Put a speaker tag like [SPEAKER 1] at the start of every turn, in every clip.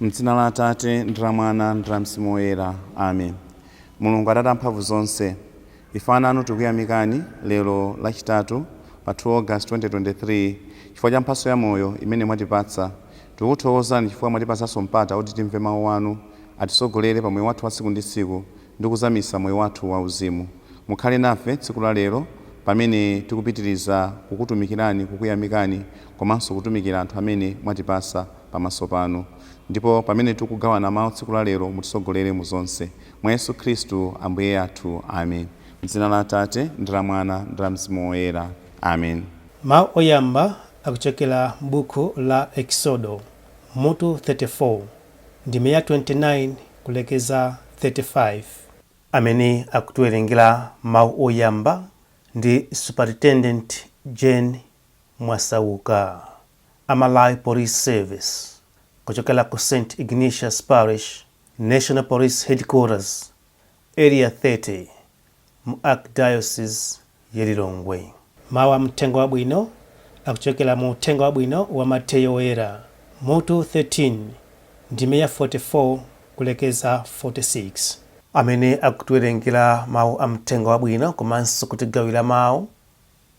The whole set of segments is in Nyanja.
[SPEAKER 1] M'dzina la Atate, ndi la Mwana, ndi la Mzimu Woyera. Amen. Mulungu Atate amphamvu zonse, ife ana anu tikuyamikani lero Lachitatu pa 2 August 2023 chifukwa cha mphatso ya moyo imene mwatipatsa. Tikukuthokozani chifukwa mwatipatsanso mpata woti timve mawu anu, atitsogolere pa moyo wathu wa tsiku ndi tsiku ndi kuzamitsa moyo wathu wauzimu. Mukhale nafe tsiku la lero pamene tikupitiriza kukutumikirani, kukuyamikani komanso kutumikira anthu amene mwatipatsa pamaso panu. Ndipo pamene tikugawana mawu tsiku la lero, mutitsogolere mu zonse. Mwa Yesu Khristu Ambuye athu. Amen. M'dzina la Atate, ndi la Mwana, ndi la Mzimu Woyera. Amen.
[SPEAKER 2] Mawu oyamba akuchokera m'buku la Eksodo, mutu 34, ndime ya 29 kulekeza 35. Amene akutiwerengera mawu oyamba ndi Superintendent Jane Mwasauka a Malawi Police Service kuchokera ku St Ignatius Parish, National Police Headquarters, Area 30 mu Archdiocese ya Lilongwe. Mawu a Mthenga Wabwino akuchokera mu Uthenga Wabwino wa Mateyo Woyera, mutu 13, ndime ya 44 kulekeza 46. Amene akutiwerengera mawu a Mthenga Wabwino komanso kutigawira mawu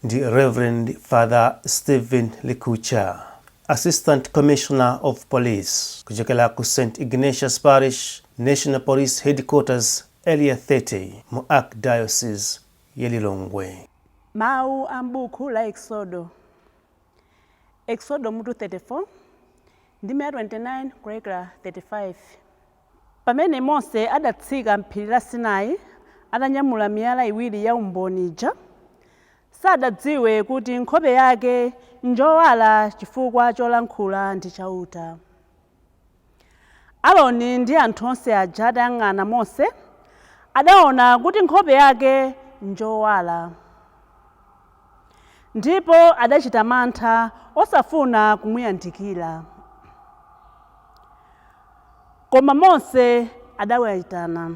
[SPEAKER 2] ndi Rev. Father Stephen Likucha, Assistant Commissioner of Police kuchokera ku St Ignatius Parish, National Police Headquarters, Area 30 mu Archdiocese ya Lilongwe.
[SPEAKER 3] Mawu a m'buku la Eksodo. Eksodo mutu 34, ndime ya 29 kulekera 35. Pamene Mose adatsika m'phiri la Sinai atanyamula miyala iwiri ya umboni ija, sadadziwe kuti nkhope yake njowala chifukwa cholankhula ndi Chauta. Aroni ndi anthu onse aja atayang'ana Mose, adaona kuti nkhope yake njowala. Ndipo adachita mantha osafuna kumuyandikira. Koma Mose adawaitana.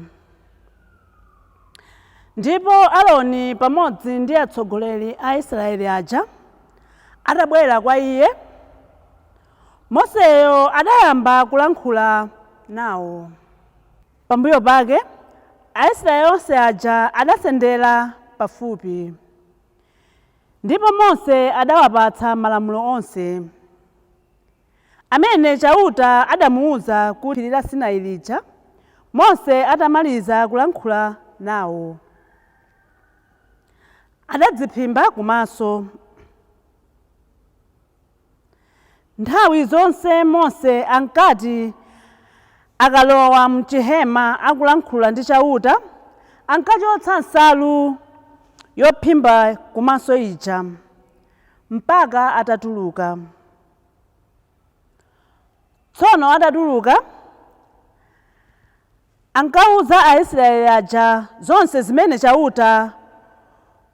[SPEAKER 3] Ndipo Aroni pamodzi ndi atsogoleri a Aisraele aja atabwera kwa iye, Moseyo adayamba kulankhula nawo. Pambuyo pake Aisraele onse aja adasendera pafupi, ndipo Mose adawapatsa malamulo onse amene Chauta adamuuza ku phiri la Sinai lija, Mose atamaliza kulankhula nawo. Adadziphimba kumaso. Nthawi zonse Mose ankati akalowa m'chihema akulankhula ndi Chauta, ankachotsa nsalu yophimba kumaso ija, mpaka atatuluka. Tsono atatuluka, ankauza Aisraele aja zonse zimene Chauta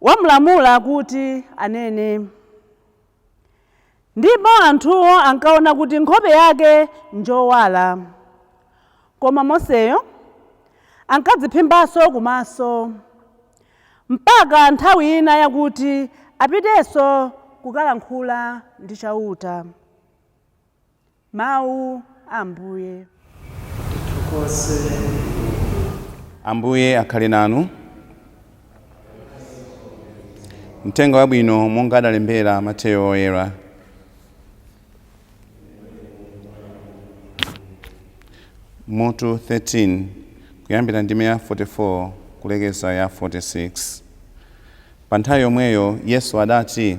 [SPEAKER 3] wamulamula kuti anene. Ndipo anthuwo ankaona kuti nkhope yake njowala. Koma Moseyo ankadziphimbanso kumaso, mpaka nthawi ina yakuti apitenso kukalankhula ndi Chauta. Mawu a Ambuye.
[SPEAKER 4] Tithokoze Mulungu.
[SPEAKER 1] Ambuye akhale nanu. Mthenga wabwino monga adalembera Mateyo Woyera. Mutu 13 kuyambira ndime ya 44 kulekeza ya 46. Pa nthawi yomweyo Yesu adati,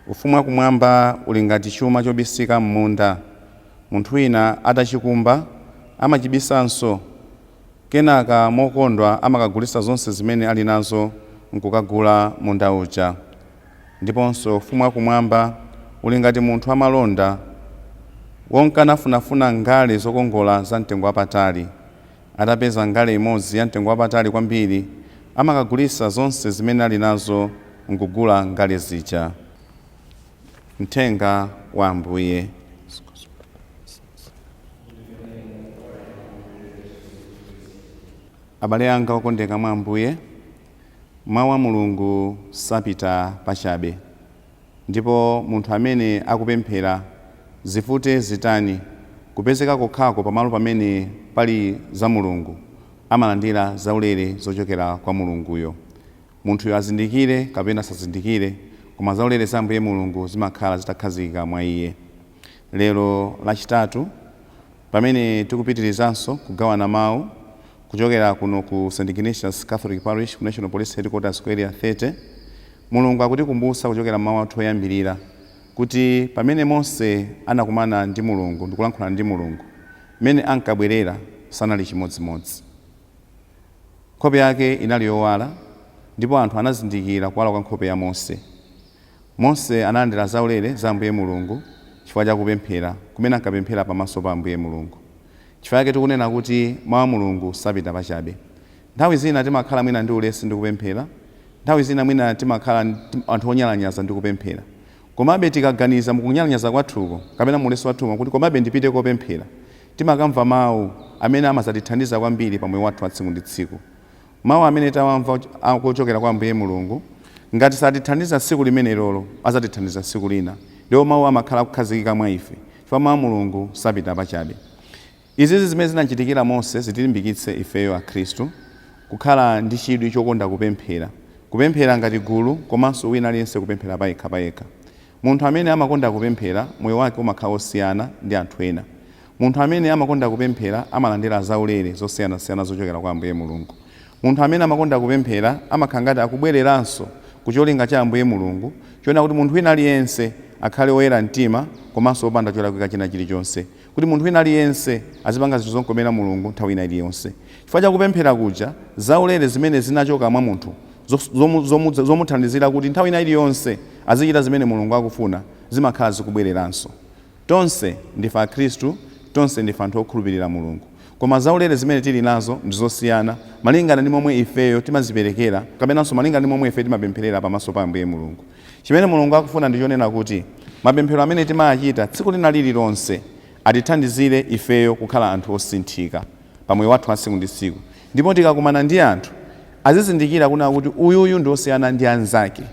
[SPEAKER 1] Ufumu wa Kumwamba uli ngati chuma chobisika m'munda. Munthu wina atachikumba, amachibisanso. Kenaka mokondwa amakagulitsa zonse zimene ali nazo nkukagula munda uja. Ndiponso Ufumu wa Kumwamba uli ngati munthu wamalonda wonka nafunafuna ngale zokongola zamtengowapatali. Atapeza ngale imodzi yamtengo wapatali kwambiri, amakagulitsa zonse zimene ali nazo n'kugula ngale zija. Mthenga wa Ambuye. Abale anga okondeka mwa Ambuye, Mawu a Mulungu sapita pachabe. Ndipo munthu amene akupemphera, zivute zitani, Kupezeka kokhako pamalo pamene pali za Mulungu, amalandira zaulere zochokera kwa Mulunguyo. Munthuyo azindikire kapena asazindikire, koma zaulere za Ambuye Mulungu zimakhala zitakhazikika mwa iye. Lero Lachitatu, pamene tikupitirizanso kugawana mawu kuchokera kuno ku St Ignatius Catholic Parish ku National Police Headquarters ku Area 30, Mulungu akutikumbutsa kuchokera mawu athu oyambirira kuti pamene Mose anakumana ndi Mulungu ndikulankhula ndi Mulungu, mmene ankabwerera sanali chimodzimodzi. Nkhope yake inali yowala ndipo anthu anazindikira kuwala kwa nkhope ya Mose. Mose analandira zaulere za Ambuye Mulungu chifukwa cha kupemphera kumene ankapemphera pamaso pa Ambuye Mulungu. Chifukwa chake tikunena kuti mawu a Mulungu sapita pachabe. Nthawi zina timakhala mwina ndi ulesi ndi kupemphera, nthawi zina mwina timakhala anthu onyalanyaza ndi kupemphera. Komabe tikaganiza mukunyalanyaza kwathuko kapena mulesi wathuko kuti komabe ndipite kopemphera, timakamva mawu amene amazatithandiza kwambiri pa moyo wathu wa tsiku ndi tsiku. Mawu amene tawamva kuchokera kwa Ambuye Mulungu, ngati satithandiza tsiku limenelolo, azatithandiza tsiku lina. Ndipo mawu amakhala kukhazikika mwa ife, chifukwa mawu a Mulungu sapita pachabe. Izizi zimene zinachitikira Mose zitilimbikitse ifeyo Akhristu kukhala ndi chidwi chokonda kupemphera, kupemphera ngati gulu komanso wina aliyense kupemphera payekha payekha. Munthu amene amakonda kupemphera, moyo wake umakhala wosiyana ndi anthu ena. Munthu amene amakonda kupemphera amalandira zaulere zosiyanasiyana zochokera kwa Ambuye Mulungu. Munthu amene amakonda kupemphera amakhala ngati akubwereranso ku cholinga cha Ambuye Mulungu choona kuti munthu wina aliyense akhale woyera mtima komanso wopanda cholakwika china chilichonse, kuti munthu wina aliyense azipanga zinthu zomkomera Mulungu nthawi ina iliyonse. Chifukwa cha kupemphera kuja, zaulere zimene zinachoka mwa munthu zomuthandizira kuti nthawi ina iliyonse azichita zimene Mulungu akufuna zimakhala zikubwereranso. Tonse ndife Akhristu, tonse ndife anthu okhulupirira Mulungu, koma zaulere zimene tili nazo ndi zosiyana malingana ndi momwe ifeyo timaziperekera kapenanso malingana ndi momwe ife timapempherera pamaso pa Ambuye Mulungu. Chimene Mulungu akufuna ndi chonena kuti mapemphero amene timachita tsiku lina lililonse atithandizire ifeyo kukhala anthu osinthika pa moyo wathu wa tsiku ndi tsiku, ndipo tikakumana ndi anthu azizindikira kuna kuti uyuyu ndi osiyana ndi anzake,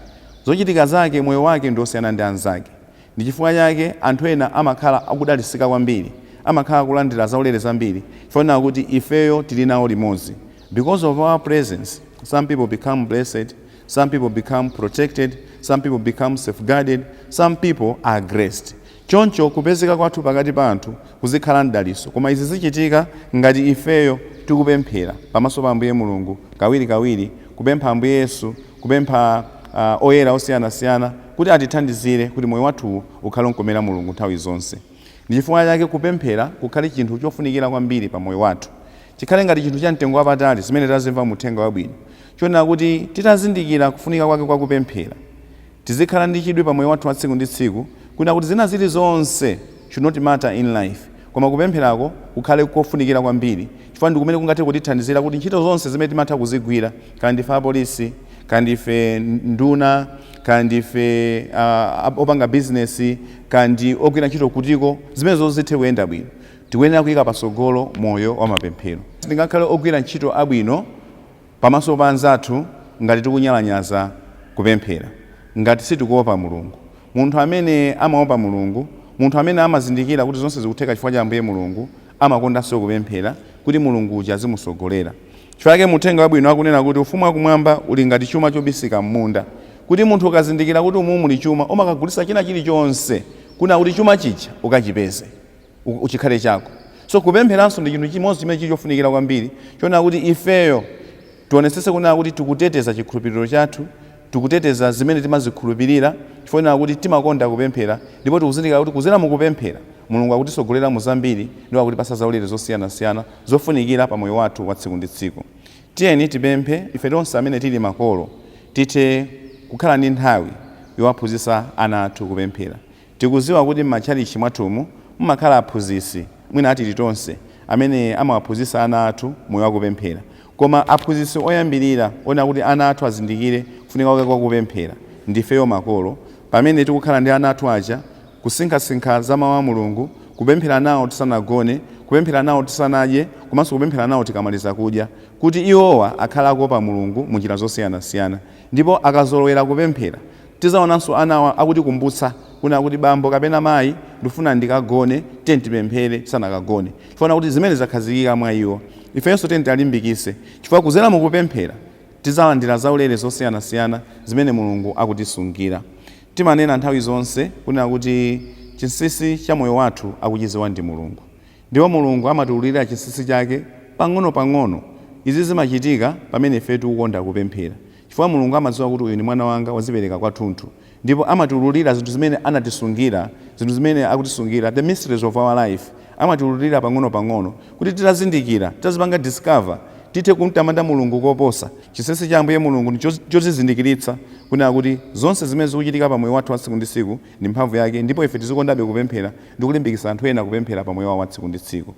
[SPEAKER 1] zochitika zake, moyo wake ndi osiyana ndi anzake. Ndi chifukwa chake anthu ena amakhala akudalitsika kwambiri, amakhala akulandira zaulere zambiri, chifukwa kuti ifeyo tili nawo limodzi. Because of our presence, some people become blessed, some people become protected, some people become safeguarded, some people are graced. Choncho kupezeka kwathu pakati pa anthu kuzikhala mdalitso, koma izi zichitika ngati ifeyo tikupemphera pamaso pa Ambuye Mulungu kawirikawiri, kupempha Ambuye Yesu, kupempha oyera osiyanasiyana kuti atithandizire kuti moyo wathu ukhale onkomera Mulungu nthawi zonse. Ndi chifukwa chake kupemphera kukhale chinthu chofunikira kwambiri pa moyo wathu, chikhale ngati chinthu cha mtengo wapatali zimene tazimva mu uthenga wabwino, chonena kuti titazindikira kufunika kwake kwa kupemphera, tizikhala ndi chidwi pa moyo wathu wa tsiku ndi tsiku kuna kuti zina zilizonse should not matter in life, koma kupempherako kukhale kofunikira kwambiri, chifukwa ndi kumene kungathe kutithandizira kuti ntchito zonse zimene timatha kuzigwira, kaya ndife apolisi, kaya ndife nduna, kaya ndife opanga bizinesi, kaya ndi ogwira ntchito kutiko, zimene zonse zithe kuyenda bwino. Tikuyenera kuyika patsogolo moyo wa mapemphero. Tingakhale ogwira ntchito abwino pamaso pa anzathu ngati tikunyalanyaza kupemphera, ngati sitikuopa Mulungu. Munthu amene amaopa Mulungu, munthu amene amazindikira kuti zonse zikutheka chifukwa cha Ambuye Mulungu, amakondanso kupemphera kuti Mulungu uja azimusogolera. Chifukwa chake muthenga wabwino akunena kuti ufumu wakumwamba uli ngati chuma chobisika m'munda, kuti munthu ukazindikira kuti umu muli chuma, umakagulitsa china chilichonse kuna kuti chuma chija ukachipeze, uchikhale chako. So kupempheranso ndi chinthu chimodzi chimene chili chofunikira kwambiri, chonena kuti ifeyo tionetsetse kunena kuti tikuteteza chikhulupiriro chathu, tikuteteza zimene timazikhulupirira, chifukwa kuti timakonda kupemphera ndipo tikuzindikira kuti kudzera mukupemphera Mulungu akutisogolera mu zambiri ndipo akutipasa zaulere zosiyanasiyana zofunikira pa moyo wathu wa tsiku ndi tsiku. Tiyeni tipemphe ife tonse amene tili makolo tithe kukhala ndi nthawi yowaphunzitsa ana athu kupemphera. Tikudziwa kuti m'matchalichi mwathumu mumakhala aphunzitsi, mwina atili tonse, amene amawaphunzitsa ana athu moyo wakupemphera. Koma aphunzitsi oyambirira ona kuti ana athu azindikire kufunika kwake kwa kupemphera ndifeyo makolo, pamene tikukhala ndi ana athu aja, kusinkhasinkha za mawu a Mulungu, kupemphera nawo tisanagone, kupemphera nawo tisanadye, komanso kupemphera nawo tikamaliza kudya, kuti iwowa akhale akuopa Mulungu mu njira zosiyanasiyana. Ndipo akazolowera kupemphera, Tizaonanso anawa akutikumbutsa kuna kuti bambo kapena mayi, ndifuna ndikagone, tiye tipemphere sanakagone, chifukwa kuti zimene zakhazikika mwa iwo. Ifenso tiye talimbikise, chifukwa kuzera mukupemphera tizalandira zaulere zosiyanasiyana zimene Mulungu akutisungira. Timanena nthawi zonse kunena kuti chinsinsi cha moyo wathu akuchidziwa ndi Mulungu, ndipo Mulungu amatiwululira chinsinsi chake pang'ono-pang'ono. Izi zimachitika pamene ife tikukonda kupemphera, chifukwa Mulungu amadziwa kuti uyu ndi mwana wanga wazipereka kwathunthu, ndipo amatiwululira zinthu zimene anatisungira, zinthu zimene akutisungira, the mysteries of our life. Amatiwululira pang'ono-pang'ono kuti titazindikira, titazipanga discover, tithe kumtamanda Mulungu koposa. Chinsinsi cha Ambuye Mulungu ndi chotizindikiritsa kunena kuti zonse zimene zikuchitika pa moyo wathu wa tsiku ndi tsiku ndi mphamvu yake, ndipo ife tizikondabe kupemphera ndi kulimbikitsa anthu ena kupemphera pa moyo wawo wa tsiku ndi tsiku.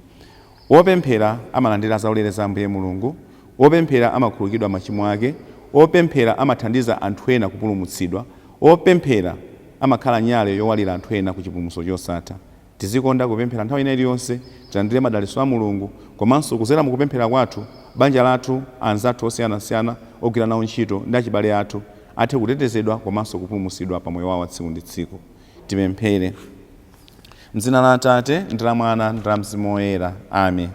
[SPEAKER 1] Wopemphera amalandira zaulere za Ambuye Mulungu, wopemphera amakhululukidwa machimo ake, wopemphera amathandiza anthu ena kupulumutsidwa, wopemphera amakhala nyale yowalira anthu ena ku chipulumutso chosatha. Tizikonda kupemphera nthawi ina iliyonse, tilandire madalitso a Mulungu, komanso kuzera mukupemphera kwathu banja lathu, anzathu osiyanasiyana ogwira nawo ntchito ndi achibale athu athe kutetezedwa komanso kupulumutsidwa pa moyo wawo wa tsiku ndi tsiku. Tipemphere. Mdzina la Atate ndi la Mwana ndi la Mzimu Woyera, amen.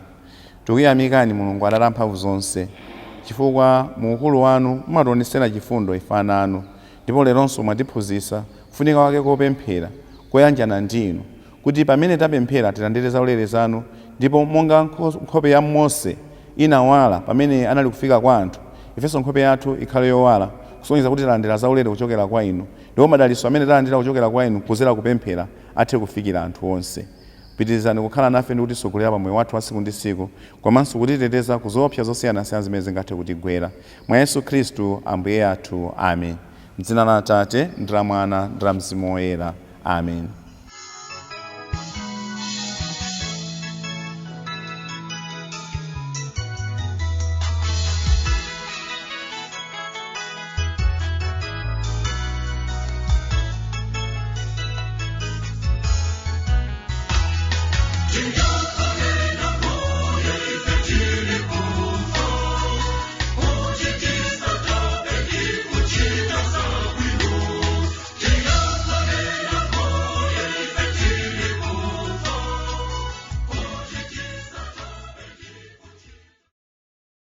[SPEAKER 1] Tikuyamikani Mulungu Atate amphamvu zonse, chifukwa mu ukulu wanu mumationetsera chifundo ife ana anu, ndipo leronso mwatiphunzitsa kufunika kwake kopemphera koyanjana ndi inu, kuti pamene tapemphera tilandire zaulere zanu, ndipo monga nkhope ya Mose inawala pamene anali kufika kwa anthu, ifenso nkhope yathu ikhale yowala kusonyeza kuti talandira zaulere kuchokera kwa inu, ndipo madalitso amene talandira kuchokera kwa inu kuzera kupemphera athe kufikira anthu onse. Pitirizani kukhala nafe ndi kutisogolera pa moyo wathu wa tsiku ndi tsiku, komanso kutiteteza ku zoopsa zosiyanasiyana zimene zingathe kutigwera. Mwa Yesu Khristu Ambuye athu, amen. Mdzina la Atate ndi la Mwana ndi la Mzimu Woyera, amen.
[SPEAKER 5] Do you